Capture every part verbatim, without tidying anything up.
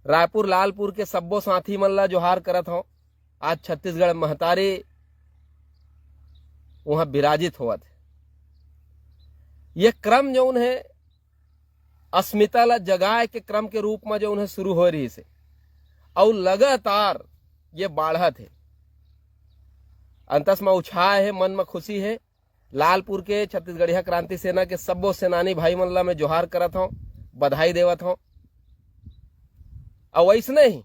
रायपुर लालपुर के सब्बो साथी मन ला जोहार करत हौं। आज छत्तीसगढ़ महतारी उहाँ विराजित होवत हे। ये क्रम जौन हे, अस्मिता ला जगाए के क्रम के रूप म जौन हे शुरू होय रहिस हे, अउ लगातार ये बाढ़त हे। अंतस म उछाह हे, मन म खुशी हे। लालपुर के छत्तीसगढ़िया क्रांति सेना के सब्बो सेनानी भाई मन ला मैं जोहार करत हौं, बधाई देवत हौं। अउ वैसने ही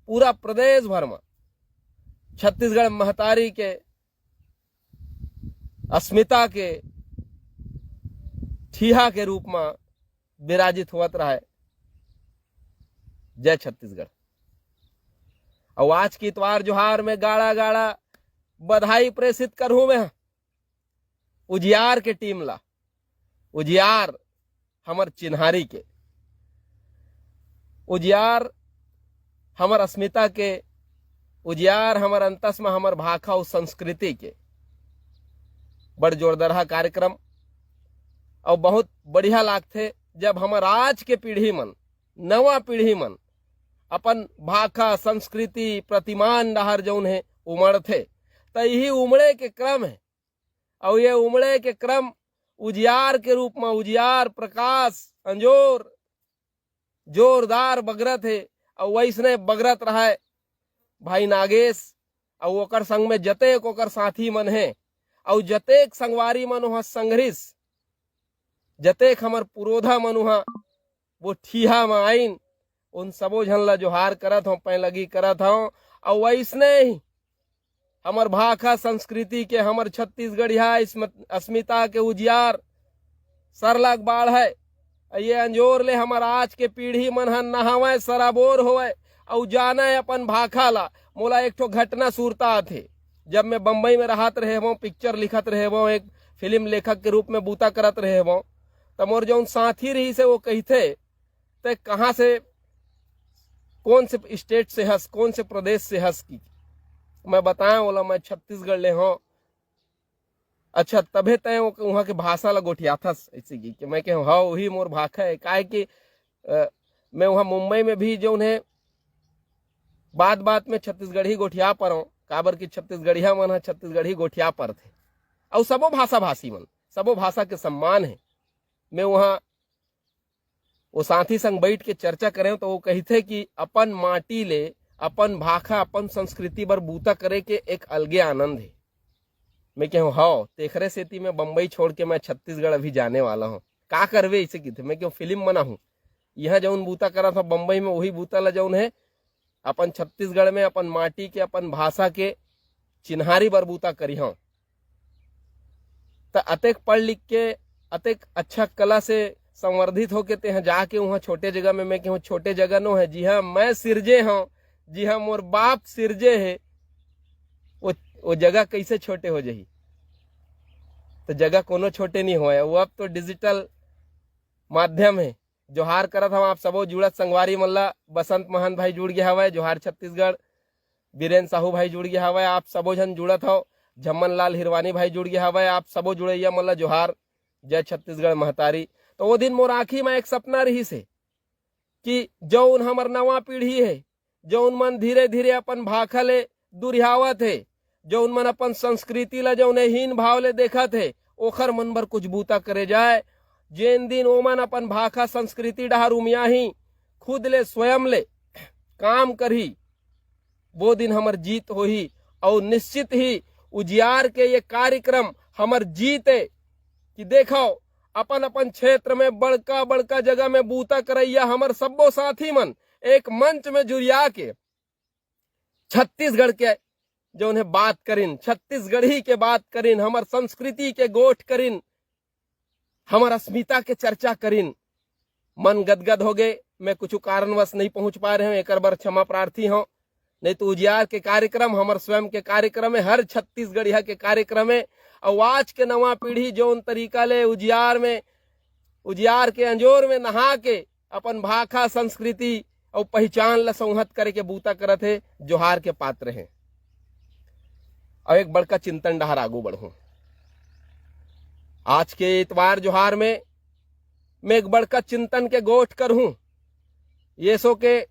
पूरा प्रदेश भर म छत्तीसगढ़ महतारी के अस्मिता के ठीहा के रूप म विराजित होवत रहय। जय छत्तीसगढ़। अउ आज के इतवार जोहार में गाड़ा गाड़ा बधाई प्रेषित करहूं मैं उजियार के टीम ला, उजियार हमर चिन्हारी के, उजियार हमर अस्मिता के, उजियार हमर अंतस म हमर भाखा अउ संस्कृति के। बड़ जोरदरहा कार्यक्रम अउ बहुत बढ़िया लागथे, जब हमर आज के पीढ़ी मन, नवा पीढ़ी मन अपन भाखा, संस्कृति, प्रतिमान डहर जौन हे उमड़थे, त इही उमड़े के क्रम हे। अउ ये उमड़े के क्रम उजियार के रूप म उजियार, प्रकाश, अंजोर जोरदार बगरत हे। अउ वैसने बगरत रहय भाई नागेश अउ ओकर संग में जतेक ओकर साथी मन हे अउ जतेक संगवारी मन उहाँ संघरिस, जतेक हमर पुरोधा मन उहाँ वो ठीहा म आइन, उन सबो झन ला जोहार करत हौं, पैलगी करत हौं। अउ वैसने ही हमर भाखा संस्कृति के, हमर छत्तीसगढ़िया अस्म-, अस्मिता के उजियार सरलग बाढ़य। ये अंजोर ले हमर आज के पीढ़ी मन ह नहावय, सराबोर होवय अउ जानय अपन भाखा ला। मोला एक ठो घटना सुरता आथे, जब मैं बम्बई में रहत रहे हवं, पिक्चर लिखत रहे हवं, एक फिल्म लेखक के रूप में बूता करत रहे हवं, त मोर जौन साथी रहिस हे, वो कहिथे, "तैं कहाँ से, कौन से स्टेट से हस, कौन से प्रदेश से हस?" कि मैं बताएं ओला, "मैं छत्तीसगढ़ ले हौं।" "अच्छा, तभे तैं वो, उहाँ के भाषा ला गोठियाथस?" ऐसे कि, कि मैं कहें, "हाँ, वही मोर भाखा हे।" काहे कि, अ, मैं उहाँ मुंबई में भी जौन हे, बात-बात में छत्तीसगढ़ी गोठिया परौं, काबर कि छत्तीसगढ़िया मन ह छत्तीसगढ़ी गोठिया परथे। अउ सबो भाषा भाषी मन, सबो भाषा के सम्मान हे। मैं उहाँ वो साथी संग बैठ के चर्चा करें, तो वो कहिथे कि अपन माटी ले, अपन भाखा, अपन संस्कृति बर बूता करे के एक अलगे आनंद हे। मैं कहूँ, "हव, तेखरे सेती मैं बम्बई छोड़ के मैं छत्तीसगढ़ अभी जाने वाला हूँ।" "का करबे?" ऐसे किथे। मैं कहूँ, "फिल्म बनाहूँ।" यहाँ जौन बूता करत हव बम्बई में, वही बूता ला जौन हे अपन छत्तीसगढ़ में अपन माटी के, अपन भाषा के चिन्हारी बर बूता करिहौं। त अतेक पढ़ लिख के, अतेक अच्छा कला से संवर्धित होके तेहा जाके उहाँ छोटे जगह में, मैं कहूँ छोटे जगह नो हे, जिहाँ मैं सिरजे हौं, जिहाँ मोर बाप सिरजे हे, वो, वो जगह कैसे छोटे हो जाही? त जगह कोनो छोटे नहीं होय, वो अब तो डिजिटल माध्यम हे। जोहार करत हवं आप सबो जुड़त संगवारी मन ला। बसंत महंत भाई जुड़ गया हवय, जोहार छत्तीसगढ़। बीरेन साहू भाई जुड़ गया हवय, आप सबो झन जुड़त हव। झम्मन लाल हिरवानी भाई जुड़ गया हवय, आप सबो जुड़ैया मन ला जोहार। जय छत्तीसगढ़ महतारी। तो वो दिन मोर आँखी में एक सपना रहिस हे कि जौन हमर नवा पीढ़ी हे, जौन मन धीरे-धीरे अपन भाखा ले दुरिहावत हे, जौन मन अपन संस्कृति ला जौन हे हीन भाव ले देखत हे, ओखर मन बर कुछ बूता करे जाय। जेन दिन ओमन अपन भाखा संस्कृति डहार उमियाही, खुद ले स्वयं ले काम करही, वो दिन हमर जीत होही। अउ निश्चित ही उजियार के ये कार्यक्रम हमर जीत ए कि देखव, अपन-अपन क्षेत्र में बड़का-बड़का जगह में बूता करैया हमर सब्बो साथी मन एक मंच में जुरिया के छत्तीसगढ़ के जौन हे बात करिन, छत्तीसगढ़ी के बात करिन, हमर संस्कृति के गोठ करिन, हमर अस्मिता के चर्चा करिन। मन गदगद हो गे, मैं कुछ कारणवश नहीं पहुंच पाए रहेंव, एकर बर क्षमा प्रार्थी हौं। नहीं तो उजियार के कार्यक्रम हमर स्वयं के कार्यक्रम हे, हर छत्तीसगढ़िया के कार्यक्रम हे। अउ आज के नवा पीढ़ी जौन तरीका ले उजियार में, उजियार के अंजोर में नहा के अपन भाखा, संस्कृति अउ पहिचान ल संहत करे के बूता करत हे, जोहार के पात्र हे। अउ एक बड़का चिंतन डहार आगू बढ़हूं। आज के इतवार जोहार में मैं एक बड़का चिंतन के गोठ करहूं। ये सो के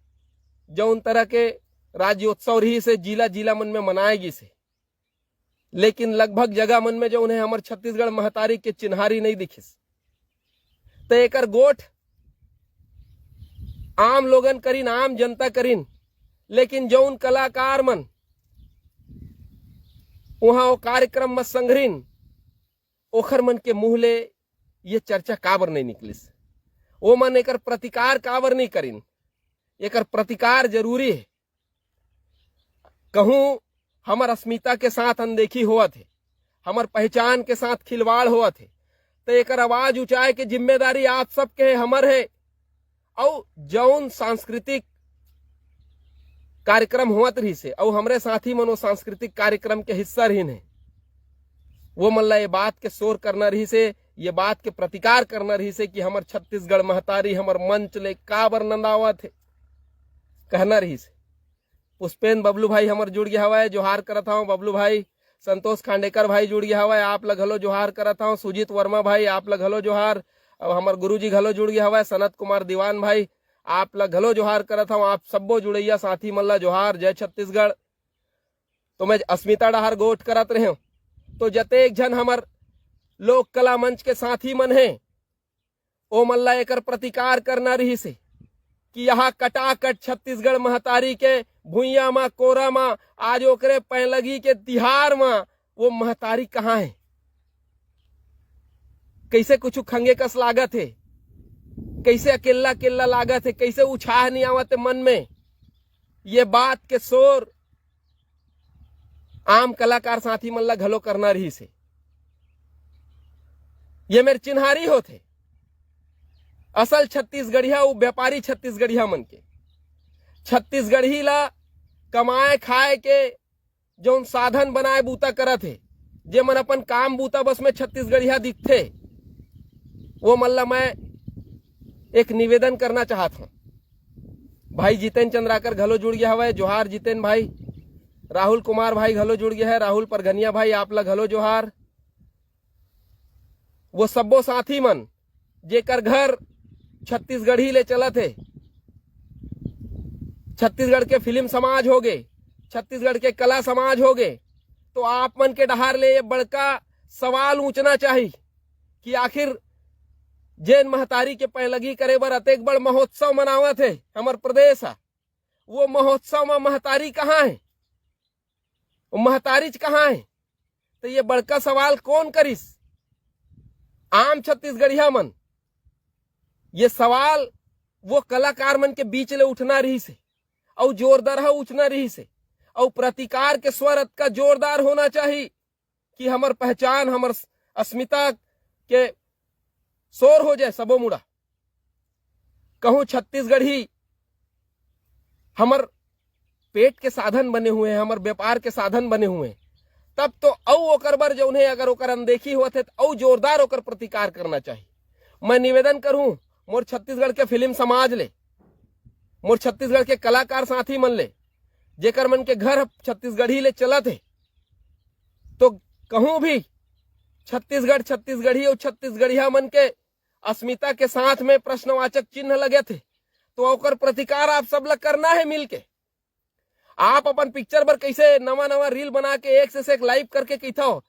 जौन तरह के राज्योत्सव रहिस हे, जिला जिला मन में मनाए गिस हे, लेकिन लगभग जगह मन में जौन हे हमर छत्तीसगढ़ महतारी के चिन्हारी नहीं दिखिस। त एकर गोठ आम लोगन करिन, आम जनता करिन, लेकिन जौन कलाकार मन उहाँ वो कार्यक्रम में संघरिन, ओखर मन के मुंह ले ये चर्चा काबर नहीं निकलिस? वो मन एकर प्रतिकार काबर नहीं करिन? एकर प्रतिकार जरूरी हे। कहूं हमर अस्मिता के साथ अनदेखी होवत हे, हमर पहचान के साथ खिलवाड़ होवत हे, त एकर आवाज उंचाए के जिम्मेदारी आप सबके हे, हमर हे। अउ जौन सांस्कृतिक कार्यक्रम होवत रहिस हे, अउ हमरे साथी मन वो सांस्कृतिक कार्यक्रम के हिस्सा रहिन हे, वो मन ला ये बात के शोर करना रहिस हे, ये बात के प्रतिकार करना रहिस हे कि हमर छत्तीसगढ़ महतारी हमर मंच ले काबर नंदावत हे, कहना रहिस हे। पुष्पेंद्र बबलू भाई हमर जुड़ गया हवय, जोहार करत हवं बबलू भाई। संतोष खांडेकर भाई जुड़ गया हवय, आप ल घलो जोहार करत हवं। सुजीत वर्मा भाई, आप ल घलो जोहार। अब हमर गुरुजी घलो जुड़ गया हवय, सनत कुमार दीवान भाई, आप ल घलो जोहार करत हवं। आप सब्बो जुड़ैया साथी मन ल जोहार, जय छत्तीसगढ़। तो मैं अस्मिता डहार गोठ करत रहेंव, तो जतेक झन हमर लोक कला मंच के साथी मन हे, ओमन ला एकर प्रतिकार करना रहिस हे कि यहाँ कटाकट छत्तीसगढ़ महतारी के भुइयां म, कोरा म, आज ओकरे पैलगी के तिहार म वो महतारी कहाँ हे? कइसे कुछु खंगे कस लागत हे, कइसे अकेल्ला अकेल्ला लागत हे, कइसे उछाह नइ आवत हे मन में। ये बात के शोर आम कलाकार साथी मन ला घलो करना रहिस हे। ये मेर चिन्हारी होथे असल छत्तीसगढ़िया, वो व्यापारी छत्तीसगढ़िया मन के। छत्तीसगढ़ी ला कमाए खाए के जौन साधन बनाए बूता करत हे, जे मन अपन काम बूता बस में छत्तीसगढ़िया दिखथे, वो मन ला मैं एक निवेदन करना चाहत हूँ। भाई जितेन चंद्राकर घलो जुड़ गया हवय, जोहार जितेन भाई। राहुल कुमार भाई घलो जुड़ गया है, राहुल परगनिया भाई, आप ला घलो जोहार। वो सब्बो साथी मन जेकर घर छत्तीसगढ़ी ले चलत हे, छत्तीसगढ़ के फिल्म समाज होगे, छत्तीसगढ़ के कला समाज होगे, तो आप मन के डहार ले ये बड़का सवाल ऊंचना चाही कि आखिर जेन महतारी के पैलगी करे बर अतेक बड़ महोत्सव मनावत हे हमर प्रदेश ह, वो महोत्सव म महतारी कहाँ हे? वो महतारीच कहाँ हे? तो ये बड़का सवाल कौन करिस? आम छत्तीसगढ़िया मन। ये सवाल वो कलाकार मन के बीच ले उठना रहिस हे, अउ जोरदार ह उठना रहिस हे, अउ प्रतिकार के स्वर अतका जोरदार होना चाही कि हमर पहचान, हमर अस्मिता के शोर हो जाए सबो मुड़ा। कहूं छत्तीसगढ़ी हमर पेट के साधन बने हुए हैं, हमर व्यापार के साधन बने हुए हैं, तब तो अउ ओकर बर जौन हे, अगर ओकर अनदेखी होत हे, तो अउ जोरदार ओकर प्रतिकार करना चाहिए। मैं निवेदन करूं मोर छत्तीसगढ़ के फिल्म समाज ले, मोर छत्तीसगढ़ के कलाकार साथी मन ले, जेकर मन के घर ह छत्तीसगढ़ी ले चलत हे, तो कहूं भी छत्तीसगढ़, छत्तीसगढ़ी अउ छत्तीसगढ़िया मन के अस्मिता के साथ में प्रश्नवाचक चिन्ह लगे थे, तो ओकर प्रतिकार आप सब ला करना है मिलके। आप अपन पिक्चर बर कैसे नवा नवा रील बना के एक से, से एक लाइव करके कहिथव,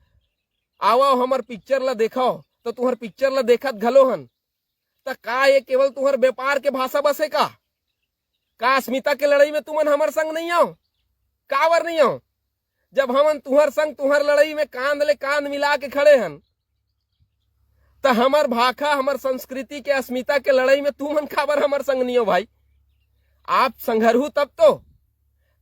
"आवव हमर पिक्चर ला देखव," तो तुहर पिक्चर ला देखत घलो हन, त का ये केवल तुहर व्यापार के भाषा बसे का? का अस्मिता के लड़ाई में तुमन हमर संग नहीं आओ? काबर नहीं आओ? जब हमन तुहर संग तुहर लड़ाई में कांध ले कांध मिला के खड़े हन, त हमर भाखा, हमर संस्कृति के अस्मिता के लड़ाई में तुमन काबर हमर संग नहीं हो भाई? आप संघरहू तब तो।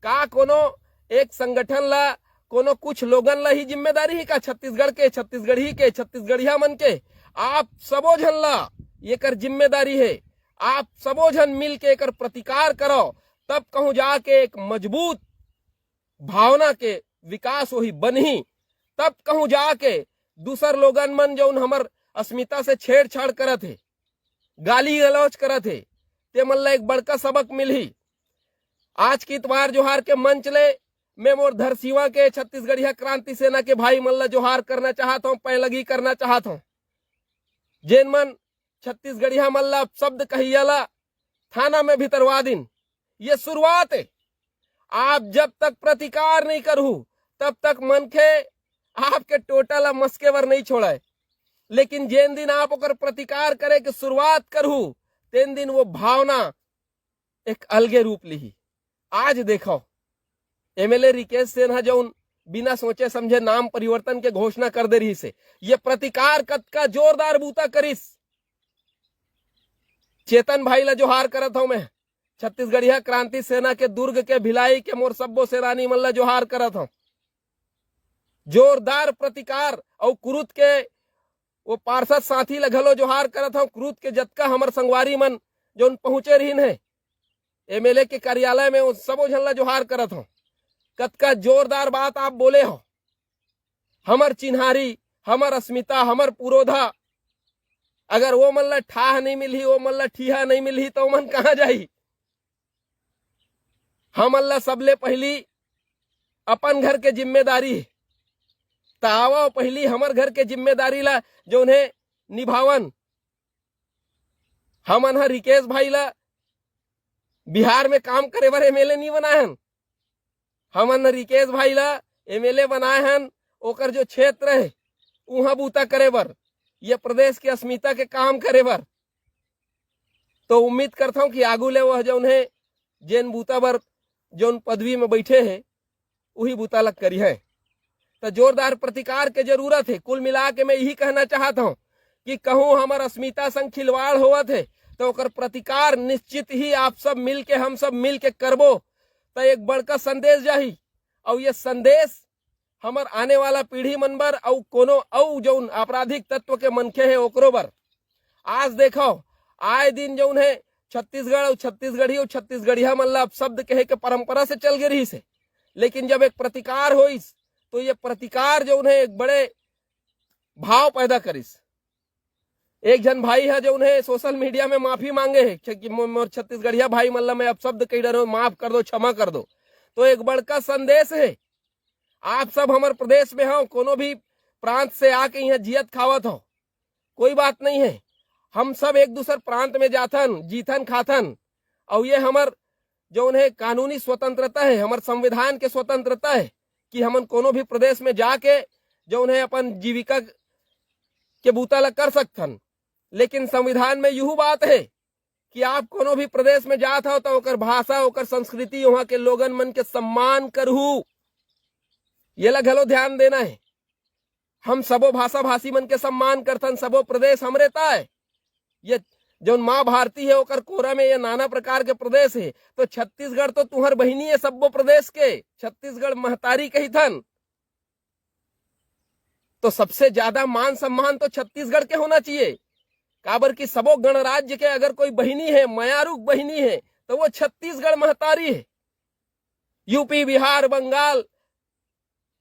का कोनो एक संगठन ला, कोनो कुछ लोगन ला ही जिम्मेदारी है का छत्तीसगढ़ के, छत्तीसगढ़ी के, छत्तीसगढ़िया मन के? आप सबो झन ला एकर जिम्मेदारी है। आप सबो झन मिल के एकर प्रतिकार करो, तब कहूं जाके एक मजबूत भावना के विकास होही, बनही, तब कहूं जाके दूसर लोगन मन जौन हमर अस्मिता से छेड़छाड़ करत हे, गाली गलौज करत हे, ते मन ला एक बड़का सबक मिलही। आज के इतवार जोहार के मंच ले मैं मोर धरसीवा के छत्तीसगढ़िया क्रांति सेना के भाई मन ला जोहार करना चाहत हूं, पैलगी करना चाहत हूं। जेन मन छत्तीसगढ़िया मन ला अपशब्द कहिया ला थाना में भितरवा दिन, ये शुरुआत है। आप जब तक प्रतिकार नहीं करहू, तब तक मनखे आपके टोटा ला मस्के बर नहीं छोड़े। लेकिन जेन दिन आप ओकर प्रतिकार करे के शुरुआत करहू, तेन दिन वो भावना एक अलगे रूप लिही। आज देखो, एमएलए रिकेश सेन ह जौन बिना सोचे समझे नाम परिवर्तन के घोषणा कर दे रहिस हे, ये प्रतिकार कतका जोरदार बूता करिस। चेतन भाई ला जोहार करत हूं मैं, छत्तीसगढ़िया क्रांति सेना के, दुर्ग के, भिलाई के, मोर सब्बो सेनानी मन ला जोहार करत हूं। जोरदार प्रतिकार अउ कुरुद के वो पार्षद साथी ला घलो जोहार करत हूं। कुरुद के जतका हमर संगवारी मन जौन पहुंचे रहिन हे एमएलए के कार्यालय में, वो सबो झन ला जोहार करत हूं। कतका जोरदार बात आप बोले हो। हमर चिन्हारी, हमर अस्मिता, हमर पुरोधा, अगर वो मन ला ठाह नहीं मिलही, वो मन ला ठीहा नहीं मिलही, तो ओमन कहां जाही? हमन ला सबले पहिली अपन घर के जिम्मेदारी हे। त आवव, पहिली हमर घर के जिम्मेदारी ला जौन हे निभावन। हमन ह रिकेश भाई ला बिहार में काम करे बर एमएलए नहीं बनाए हन। हमन ह रिकेश भाई ला एमएलए बनाए हन, ओकर जो क्षेत्र हे, उहां बूता करे बर, ये प्रदेश के अस्मिता के काम करे बर। तो उम्मीद करथंव कि आगू ले वह जौन हे, जेन बूता बर जौन पदवी में बैठे हे, उही बूता ल करिहें। त जोरदार प्रतिकार के जरूरत हे। कुल मिला के मैं यही कहना चाहत हूं कि कहूं हमर अस्मिता संग खिलवाड़ होवत हे, त ओकर प्रतिकार निश्चित ही आप सब मिल के, हम सब मिल के करबो, त एक बड़का संदेश जाही। अउ ये संदेश हमर आने वाला पीढ़ी मन बर अउ कोनो अउ जौन आपराधिक तत्व के मनखे हे ओकरो बर। आज देखव, आए दिन जौन हे छत्तीसगढ़ अउ छत्तीसगढ़ी अउ छत्तीसगढ़िया मन ला अपशब्द कहे के परंपरा से चल गे रहिस हे, लेकिन जब एक प्रतिकार होइस तो ये प्रतिकार जौन हे एक बड़े भाव पैदा करिस। एक झन भाई ह जौन हे सोशल मीडिया में माफी मांगे हे कि मो-, मोर छत्तीसगढ़िया भाई मन ला मैं अपशब्द कहि डरे हूं, माफ कर दो, क्षमा कर दो। तो एक बड़का संदेश हे, आप सब हमर प्रदेश में हव, कोनो भी प्रांत से आके इहां जियत खावत हव, कोई बात नहीं हे। हम सब एक दूसर प्रांत में जाथन, जीथन खाथन, अउ ये हमर जौन हे कानूनी स्वतंत्रता हे, हमर संविधान के स्वतंत्रता हे कि हमन कोनो भी प्रदेश में जाके जौन हे अपन जीविका के बूता ला कर सकथन। लेकिन संविधान में यहू बात हे कि आप कोनो भी प्रदेश में जात हव त ओकर भाषा, ओकर संस्कृति, उहां के लोगन मन के सम्मान करहू। ये ला घलो ध्यान देना हे। हम सबो भाषा भाषी मन के सम्मान करथन, सबो प्रदेश हमरे ताय। ये जौन माँ भारती हे ओकर कोरा में ये नाना प्रकार के प्रदेश हे, तो छत्तीसगढ़ तो तुहर बहिनी हे सब्बो प्रदेश के, छत्तीसगढ़ महतारी कहिथन। तो सबसे ज्यादा मान सम्मान तो छत्तीसगढ़ के होना चाहिए, काबर कि सबो गणराज्य के अगर कोई बहिनी हे, मयारुक बहिनी हे, तो वो छत्तीसगढ़ महतारी हे। यूपी, बिहार, बंगाल,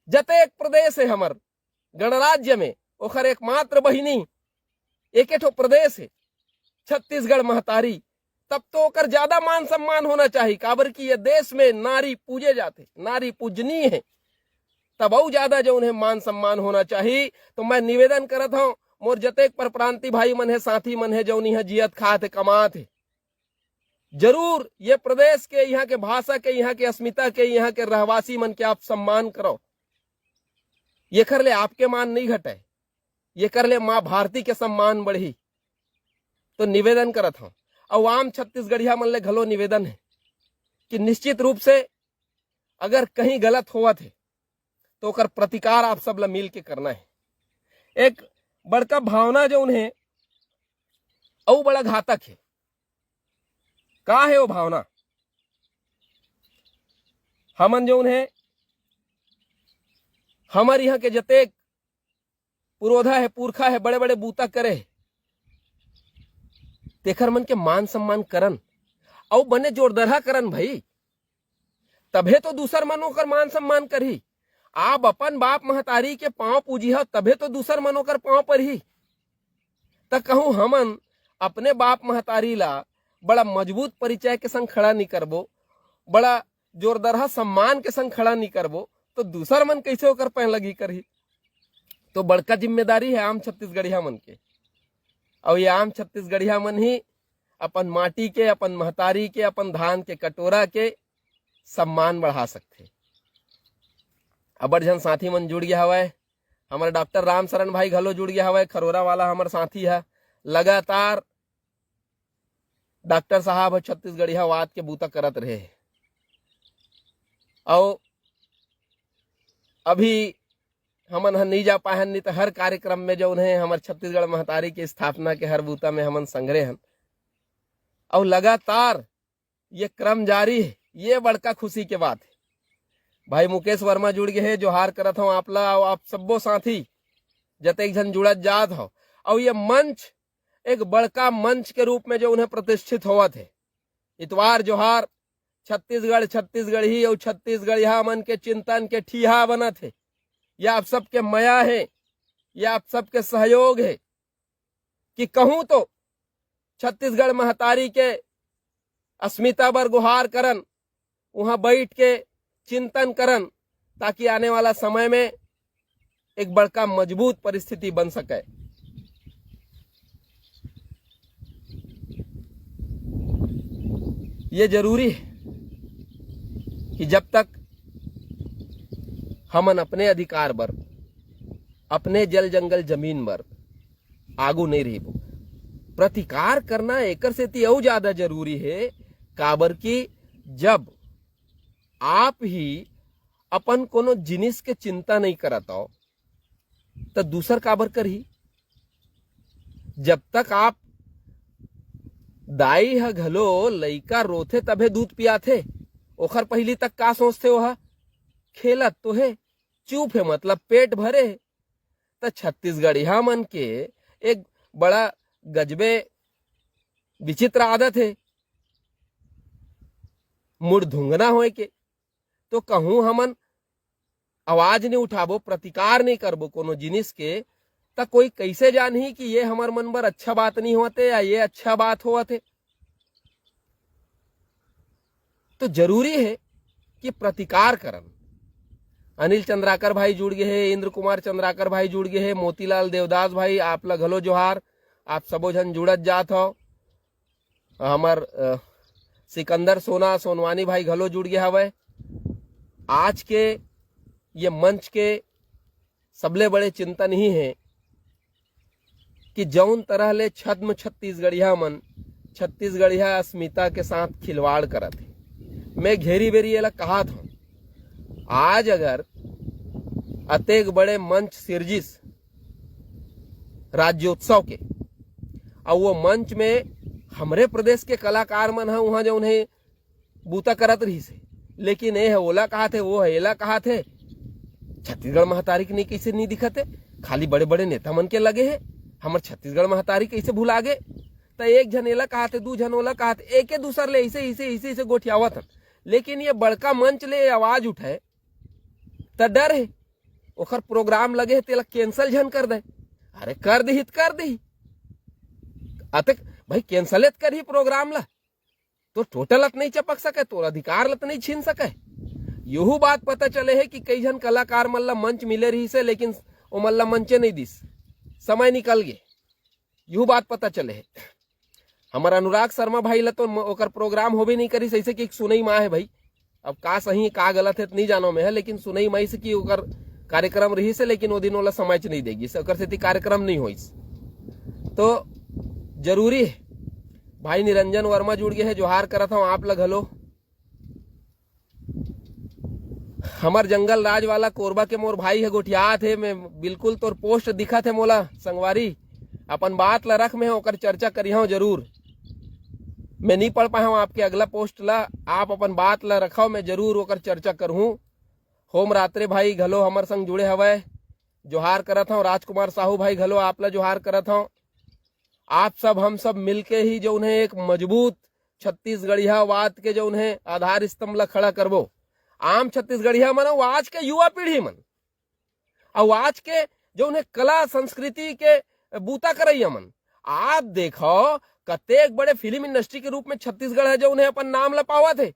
जतेक प्रदेश हे हमर गणराज्य में, ओखर एकमात्र बहिनी, एके ठो प्रदेश हे छत्तीसगढ़ महतारी, तब तो ओकर ज्यादा मान सम्मान होना चाहिए, काबर कि ये देश में नारी पूजे जाथे, नारी पूजनीय हे, तब अउ ज्यादा जौन हे मान सम्मान होना चाहिए। तो मैं निवेदन करत हूं, मोर जतेक परप्रांति भाई मन हे, साथी मन हे, जौन इहां जियत खात हे, कमात हे, जरूर ये प्रदेश के, इहां के भाषा के, इहां के अस्मिता के, इहां के रहवासी मन के आप सम्मान करव। येकर ले आपके मान नहीं घटय, येकर ले माँ भारती के सम्मान बढ़ही। तो निवेदन करत हूं, अउ आम छत्तीसगढ़िया मन ले घलो निवेदन हे कि निश्चित रूप से अगर कहीं गलत होवत हे, तो ओकर प्रतिकार आप सब ला मिल के करना हे। एक बड़का भावना जौन हे, अउ बड़ा घातक हे। का हे वो भावना? हमन जौन हे, हमर इहां के जतेक पुरोधा हे, पुरखा हे, बड़े-बड़े बूता करे हे, तेखर मन के मान सम्मान करन, अउ बने जोरदरहा करन भई, तभे तो दूसर मन ओकर मान सम्मान करही। आप अपन बाप महतारी के पांव पूजिहा, तभे तो दूसर मन ओकर पांव परही। त कहूं हमन अपने बाप महतारी ला बड़ा मजबूत परिचय के संग खड़ा नी करबो, बड़ा जोरदरहा सम्मान के संग खड़ा नी करबो, तो दूसर मन कैसे ओकर पैंलगी करही? तो बड़का जिम्मेदारी हे आम छत्तीसगढ़िया मन के। अउ ये आम छत्तीसगढ़िया मन ही अपन माटी के, अपन महतारी के, अपन धान के कटोरा के सम्मान बढ़ा सकथे। अबड़ झन साथी मन जुड़ गया हवय। हमर डॉक्टर रामशरण भाई घलो जुड़ गया हवय, खरोरा वाला हमर साथी है। लगातार डॉक्टर साहब ह छत्तीसगढ़िया वाद के बूता करत रहे। अउ अभी हमन ह नहीं जा पाए हन, नहीं तो हर कार्यक्रम में जौन है हमर छत्तीसगढ़ महतारी के स्थापना के हर बूता में हमन संघरे हन। अउ लगातार ये क्रम जारी है, ये बड़का खुशी के बात है। भाई मुकेश वर्मा जुड़ गए हैं, जोहार करत हूँ आप ला, अउ आप सब्बो साथी जतेक झन जुड़त जात हो। अउ ये मंच एक बड़का मंच के रूप में जौन है प्रतिष्ठित होवत है। इतवार जोहार, छत्तीसगढ़, छत्तीसगढ़ी अउ छत्तीसगढ़िया मन के चिंतन के ठीहा बनत है। ये आप सबके मया है, ये आप सबके सहयोग है कि कहूँ तो छत्तीसगढ़ महतारी के अस्मिता बर गुहार करन, वहां बैठ के चिंतन करन, ताकि आने वाला समय में एक बड़का मजबूत परिस्थिति बन सके। ये जरूरी है कि जब तक हमन अपने अधिकार बर, अपने जल जंगल जमीन बर आगू नहीं रहिबो, प्रतिकार करना एकर सेती अउ ज्यादा जरूरी है। काबर कि जब आप ही अपन कोनो जिनिस के चिंता नहीं करत हो, त दूसर काबर करही? जब तक आप, दाई ह घलो लइका रोथे तभे दूध पियाथे, ओखर पहिली तक का सोचथे ओहा? खेलत तो है, चुप है, मतलब पेट भरे है। त छत्तीसगढ़िया मन के एक बड़ा गजबे विचित्र आदत है मुड़ धुंगना होए के। तो कहूं हमन आवाज नहीं उठाबो, प्रतिकार नहीं करबो कोनो जिनिस के, त कोई कैसे जानही कि ये हमर मन बर अच्छा बात नहीं होते या ये अच्छा बात होते? तो जरूरी है कि प्रतिकार करन। अनिल चंद्राकर भाई जुड़ गए हैं, इंद्र कुमार चंद्राकर भाई जुड़ गए हैं, मोतीलाल देवदास भाई, आप ला घलो जोहार। आप सबो झन जुड़त जात हो। हमर, अ, सिकंदर सोना सोनवानी भाई घलो जुड़ गया हवय। आज के ये मंच के सबले बड़े चिंतन ही है कि जौन तरह ले छद्म छत्तीसगढ़िया मन छत्तीसगढ़िया अस्मिता के साथ खिलवाड़ करत हे। मैं घेरी बेरी एला कहात हूँ, आज अगर अतेक बड़े मंच सिरजिस राज्योत्सव के, अउ वो मंच में हमरे प्रदेश के कलाकार मन ह उहाँ जौन हे बूता करत रहिस हे, लेकिन ए ह ओला कहात हे, वो ह एला कहात हे। छत्तीसगढ़ महतारी के नहीं, कैसे नहीं दिखत हे? खाली बड़े बड़े नेता मन के लगे हे, हमर छत्तीसगढ़ महतारी कैसे भुला गे? त एक झन एला कहात हे, दू झन ओला कहात हे, एके दूसर ले ऐसे ऐसे ऐसे ऐसे गोठियावत हन। लेकिन ये बड़का मंच ले आवाज उठे त डर हे, ओखर प्रोग्राम लगे हे तेला कैंसिल झन कर दे। अरे कर दिही त कर दिही, अतक भाई कैंसिल त करही प्रोग्राम ला, तो टोटल ल त नहीं चपक सके, तोर अधिकार ल त नहीं छीन सके। यहू बात पता चले हे कि कई झन कलाकार मन ला मंच मिले रहिस हे, लेकिन ओमन ला मंचे नहीं दिस, समय निकल गे। यहू बात पता चले हे। हमर अनुराग शर्मा भाई ला तो म-, ओकर प्रोग्राम होबे नहीं करिस, ऐसे कि एक सुनई मा हे भाई। अब का सही का गलत हे त नहीं जानो मैं ह, लेकिन सुनई मा से कि ओकर कार्यक्रम रहिस हे, लेकिन वो दिन ओला समय च नहीं देगिस, ओकर सेती कार्यक्रम नहीं होइस। तो जरूरी हे। भाई निरंजन वर्मा जुड़ गए हे, जोहार करत हूँ आप ला घलो। हमर जंगल राज वाला कोरबा के मोर भाई हे, गोठियात हे, मैं बिल्कुल तोर पोस्ट दिखत हे मोला संगवारी, अपन बात ला रख, मैं ओकर चर्चा करिहौं जरूर। मैं नहीं पढ़ पाए हूँ आपके अगला पोस्ट ला, आप अपन बात ला रखो, मैं जरूर ओकर चर्चा करहूँ। होम रात्रे भाई घलो हमर संग जुड़े हवय, जोहार करत हूँ। राजकुमार साहू भाई घलो आप ला जोहार करत हूँ। आप सब, हम सब मिलके ही जौन है एक मजबूत छत्तीसगढ़ियावाद के जौन है आधार स्तंभ ला खड़ा करबो। आम छत्तीसगढ़िया मन अउ आज के युवा पीढ़ी मन अउ आज के जौन है कला संस्कृति के बूता करैया मन, आप देखो कतेक बड़े फिल्म इंडस्ट्री के रूप में छत्तीसगढ़ है जौन है अपन नाम ला पावत है।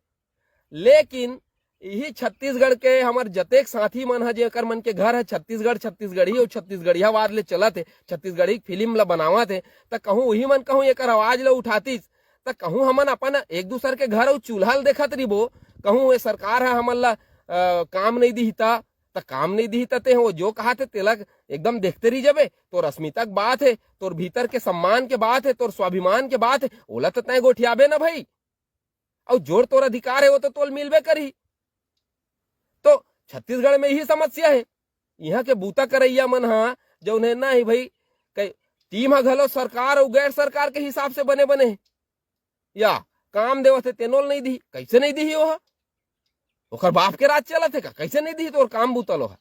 लेकिन यही छत्तीसगढ़ के हमर जतेक साथी मन ह, जेकर मन के घर ह छत्तीसगढ़, छत्तीसगढ़ी अउ छत्तीसगढ़ियावाद ले चलत हे, छत्तीसगढ़ी फिल्म ल बनावत हे, त कहूं उही मन कहूं एकर आवाज ल उठातिस, त कहूं हमन अपन एक दूसर के घर अउ चूल्हा ल देखत रहिबो, कहूं ये सरकार ह हमन ला, अ, काम नइ दिही त, त काम नइ दिही त ते हो जो कहा थे तेला एकदम देखते रहि जबे। तोर अस्मिता के बात हे, तोर भीतर के सम्मान के बात हे, तोर स्वाभिमान के बात हे, ओला त तैं गोठियाबे ना भाई। अउ जोर तोर अधिकार हे, वो तो तोल मिलबे करही। तो छत्तीसगढ़ में यही समस्या हे। इहां के बूता करइया मन ह, जौन हे ना ही भाई, कई, टीम ह घलो सरकार अउ गैर सरकार के हिसाब से बने बने हे। या काम देवत हे तेनोल नइ दिही, कइसे नइ दिही ओह? ओकर बाप के राज चलत हे का? कइसे नइ दिही तोर काम बूता ल ओह?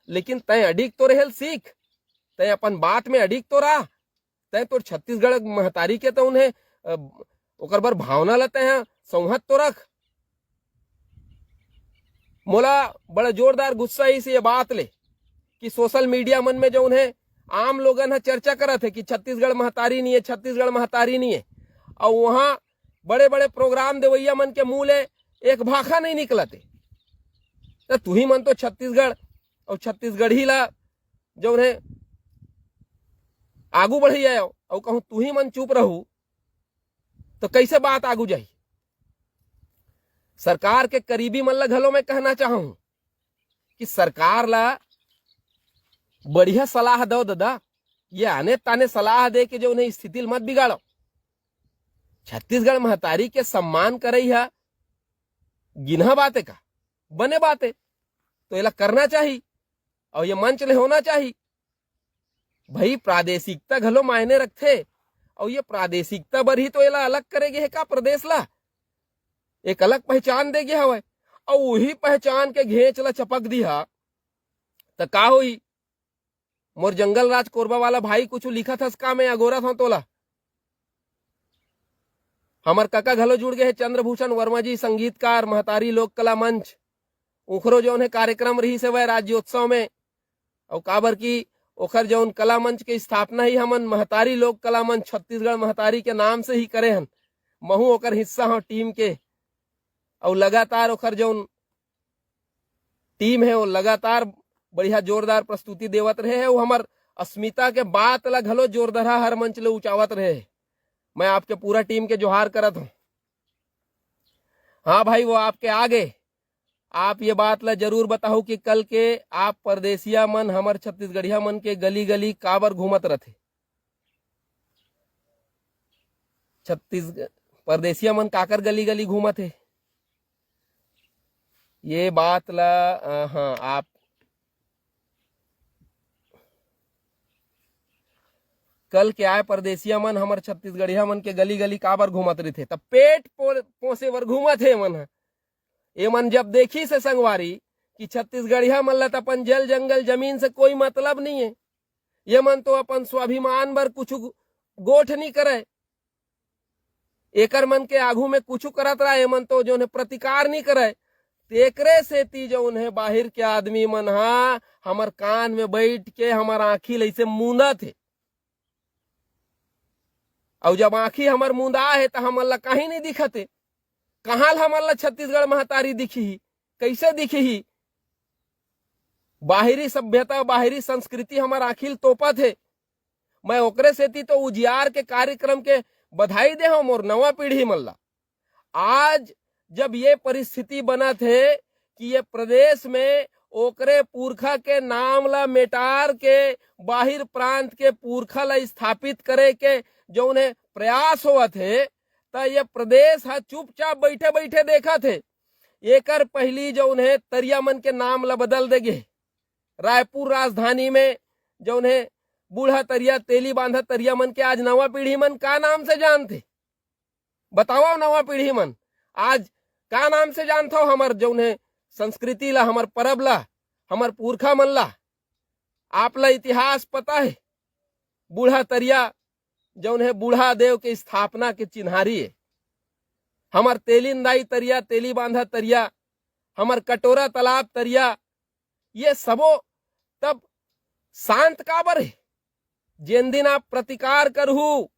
लेकिन तैं अडिग तो रहेल सीख, तैं अपन बात में अडिग तो रह, तैं तोर छत्तीसगढ़ महतारी के तौन हे, अ, ओकर बर भावना ल तैं ह संवत तो रख। मोला बड़ा जोरदार गुस्सा आइस ये बात ले कि सोशल मीडिया मन में जौन हे आम लोगन ह चर्चा करत हे कि छत्तीसगढ़ महतारी नइ हे, छत्तीसगढ़ महतारी नइ हे, अउ वहां बड़े-बड़े प्रोग्राम देवइया मन के मुंह ले एक भाखा नइ निकलत हे। त तुही मन तो छत्तीसगढ़ अउ छत्तीसगढ़ी ला जौन हे आगू बढ़इया अउ कहूं तुही मन चुप रहू, तो कइसे बात आगू जाही? सरकार के करीबी मन ल घलो मैं कहना चाहूं कि सरकार ला बढ़िया सलाह दो ददा, ये आने ताने सलाह दे के जौन हे स्थिति ल मत बिगाड़ो। छत्तीसगढ़ महतारी के सम्मान करई ह गिनहा बात हे का? बने बात हे, तो एला करना चाही अउ ये मंच ले होना चाही। भाई, प्रादेशिकता घलो मायने रखथे, अउ ये प्रादेशिकता बर ही तो एला अलग करे गे हे का प्रदेश ला? एक अलग पहचान दे गे हवय, अउ उही पहचान के घेंच ला चपक दिहा, त का होही? मोर जंगल राज कोरबा वाला भाई, कुछु लिखत हस का? मैं अगोरत हंव तोला। हमर कका घलो जुड़ गे हे, चंद्रभूषण वर्मा जी, संगीतकार, महतारी लोक कला मंच। उखरो जौन हे कार्यक्रम रहिस हवय राज्योत्सव में, अउ काबर कि ओखर जौन कला मंच के स्थापना ही हमन महतारी लोक कला मंच छत्तीसगढ़ महतारी के नाम से ही करे हन, महू ओकर हिस्सा हंव टीम के। अउ लगातार ओखर जौन टीम हे, वो लगातार बढ़िया जोरदार प्रस्तुति देवत रहे हे। वो हमर अस्मिता के बात ला घलो जोरदार हर मंच ले उचावत रहे हे। मैं आपके पूरा टीम के जोहार करत हंव। हाँ भाई, वो आपके आगे, आप ये बात ला जरूर बताहू कि कल के आप परदेसिया मन, हमर छत्तीसगढ़िया मन के गली गली काबर घूमत रथे? छत्तीसगढ़, परदेसिया मन काकर गली गली घूमत हे? ये बात ला, अ, हाँ, आप कल के आए परदेसिया मन, हमर छत्तीसगढ़िया मन के गली गली काबर घूमत रहिथे? त पेट पो-, पोसे बर घूमत हे मन ह। ये मन जब देखिस हे संगवारी कि छत्तीसगढ़िया मन ला त अपन जल जंगल जमीन से कोई मतलब नइ हे, ये मन तो अपन स्वाभिमान बर कुछु गोठ नइ करय, एकर मन के आघू में कुछु करत रहा, ये मन तो जौन हे प्रतिकार नइ करय। तेकरे सेती जौन हे बाहिर के आदमी मन हा हमर कान में बैठ के हमर आंखी ल अइसे मूंदत हे। अउ जब आंखी हमर मुंदा हे, त हमन ला काहीं नइ दिखत हे। कहाँ ल हमन ला छत्तीसगढ़ महतारी दिखही? कइसे दिखही? बाहिरी सभ्यता, बाहिरी संस्कृति हमर आंखी ल तोपत हे। मैं ओकरे सेती तो उजियार के कार्यक्रम के बधाई दे हंव मोर नवा पीढ़ी मन ला। आज जब ये परिस्थिति बनत हे कि ये प्रदेश में ओकरे पुरखा के नाम ला मेटार के बाहिर प्रांत के पुरखा ला स्थापित करे के जौन हे प्रयास होवत हे, त ये प्रदेश ह चुपचाप बइठे बइठे देखत हे। एकर पहिली जौन हे तरिया मन के नाम ला बदल दे गे हे। रायपुर राजधानी में जौन हे बूढ़ा तरिया, तेली बांधा तरिया मन के आज नवा पीढ़ी मन का नाम से जानथे? बतावव नवा पीढ़ी मन, आज का नाम से जानथव हमर जौन हे संस्कृति ला, हमर परब ला, हमर पुरखा मन ला? आप ला इतिहास पता हे? बूढ़ा तरिया जौन हे बूढ़ा देव के स्थापना के चिन्हारी हे। हमर तेलिंदाई तरिया, तेली बांधा तरिया, हमर कटोरा तालाब तरिया, ये सबो तब शांत काबर हे? जेन दिन आप प्रतिकार करहू,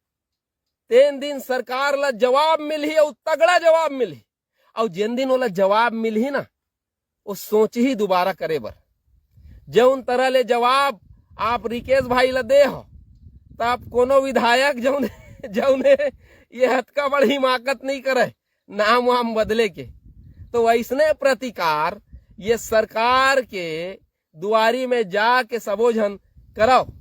तेन दिन सरकार ला जवाब मिलही अउ तगड़ा जवाब मिलही। अउ जेन दिन ओला जवाब मिलही ना, वो सोचही दुबारा करे बर। जौन तरह ले जवाब आप रिकेश भाई ला दे हो, त आप कोनो विधायक जौन, जौन हे ये हतका बड़ हिमाकत नहीं करे नाम वाम बदले के। तो वैसने प्रतिकार ये सरकार के दुआरी में जाके सबो झन करव।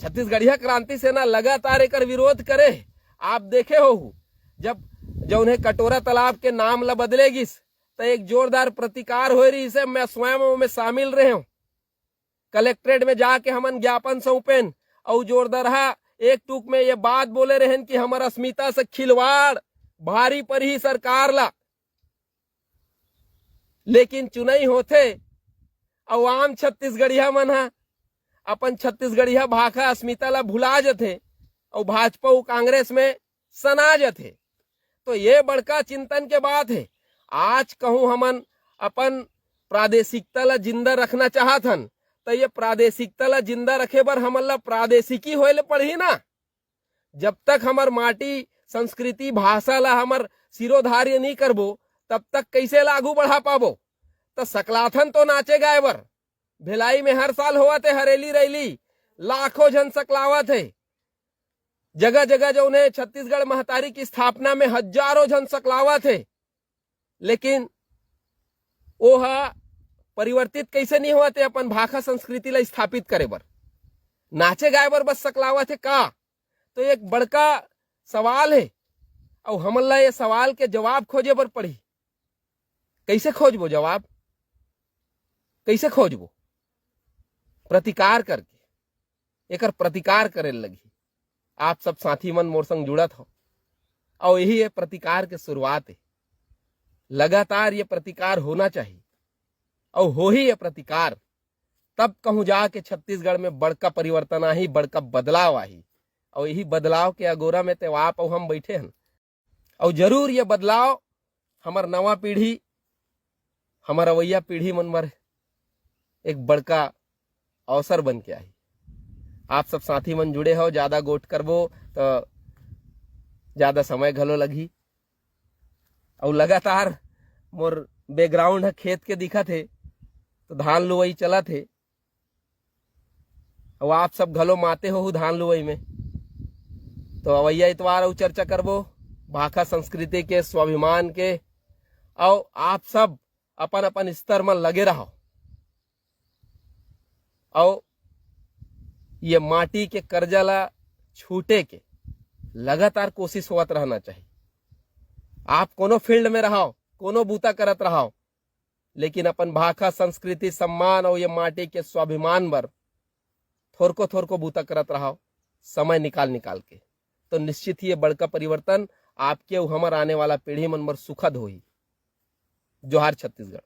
छत्तीसगढ़िया क्रांति सेना लगातार एकर विरोध करे। आप देखे हो, जब जौन हे कटोरा तालाब के नाम ला बदले गिस, त एक जोरदार प्रतिकार होए रहिस हे। मैं स्वयं ओमे शामिल रहे हूँ। कलेक्ट्रेट में जाके हमन ज्ञापन सौंपेन, अउ जोरदरहा एक टूक में ये बात बोले रहन कि हमर अस्मिता से खिलवाड़ भारी परही सरकार ला। लेकिन चुनाई होथे, अउ आम छत्तीसगढ़िया मन ह अपन छत्तीसगढ़िया भाखा अस्मिता ला भुला जथे, अउ भाजपा अउ कांग्रेस में सना जथे। तो ये बड़का चिंतन के बात हे। आज कहूँ हमन अपन प्रादेशिकता ला जिंदा रखना चाहत हन, तो ये प्रादेशिकता ला जिंदा रखे बर हमन ला प्रादेशिकी होए ले पड़ही ना। जब तक हमर माटी, संस्कृति, भाषा ला हमर सिरोधार्य नहीं करबो, तब तक कैसे ला आगू बढ़ा पाबो? तो सकलाथन तो नाचे गाए बर। भिलाई में हर साल होवत हे हरेली रैली, लाखों झन सकलावत हे। जगह जगह जौन हे छत्तीसगढ़ महतारी की स्थापना में हजारों झन सकलावत हे, लेकिन ओह परिवर्तित कैसे नहीं होवत हे अपन भाखा संस्कृति ला स्थापित करे बर? नाचे गाए बर बस सकलावत हे का? तो एक बड़का सवाल हे, अउ हमन ला ये सवाल के जवाब खोजे बर पड़ही। कैसे खोजबो जवाब? कैसे खोजबो? प्रतिकार करके, एकर प्रतिकार करे लगही। आप सब साथी मन मोर संग जुड़त हो, अउ यही ये प्रतिकार के शुरुआत हे। लगातार ये प्रतिकार होना चाहिए, अउ होही ये प्रतिकार, तब कहूँ जाके छत्तीसगढ़ में बड़का परिवर्तन आही, बड़का बदलाव आही। अउ यही बदलाव के अगोरा में ते आप अउ हम बैठे हन। अउ जरूर ये बदलाव हमर नवा पीढ़ी, हमर अवइया पीढ़ी मन बर एक बड़का अवसर बन के आही। आप सब साथी मन जुड़े हो, ज्यादा गोठ करबो तो ज्यादा समय घलो लगही। अउ लगातार मोर बैकग्राउंड ह खेत के दिखत हे, तो धान लुवई चलत हे। अउ आप सब घलो माते होहू धान लुवई में। तो अवइया इतवार अउ चर्चा करबो भाखा संस्कृति के, स्वाभिमान के। अउ आप सब अपन अपन स्तर म लगे रहो, अउ ये माटी के कर्जा ला छूटे के लगातार कोशिश होवत रहना चाहिए। आप कोनो फील्ड में रहो, कोनो बूता करत रहो, लेकिन अपन भाखा, संस्कृति, सम्मान अउ ये माटी के स्वाभिमान बर थोरको थोरको बूता करत रहो, समय निकाल निकाल के। तो निश्चित ही ये बड़का परिवर्तन आपके अउ हमर आने वाला पीढ़ी मन बर सुखद होही। जोहार छत्तीसगढ़।